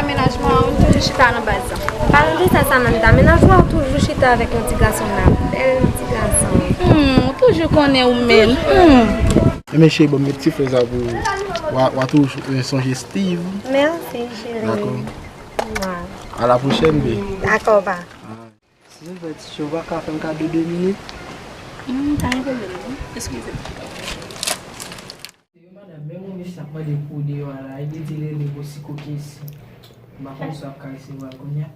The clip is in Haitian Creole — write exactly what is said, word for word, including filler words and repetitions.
Menaj mwen an, ou toujou chita nan baz la. Palan de sa, Samantha, menaj mwen an toujou chita avèk yon ti gason nan. Bèl ti gason. Hmm, ou toujou konnen ou menm. Hmm. Enben, cheri, ban m met ti frè sa pou w. W a, w a toujou, eh, sonje Steve. Mèsi, cheri. Dakò. Wa. A la pwochèn, be. Dakò, pa. Si se fè ti show, ou pa ka fè m kado de minit? Hmm, pa gen pwoblèm, non. Eskize. Yo, madanm, men moun isi ap mande pou deyò a la, epi di li rele Bosiko ki isi. M pa konn si w ap ka resevwa l kounye a.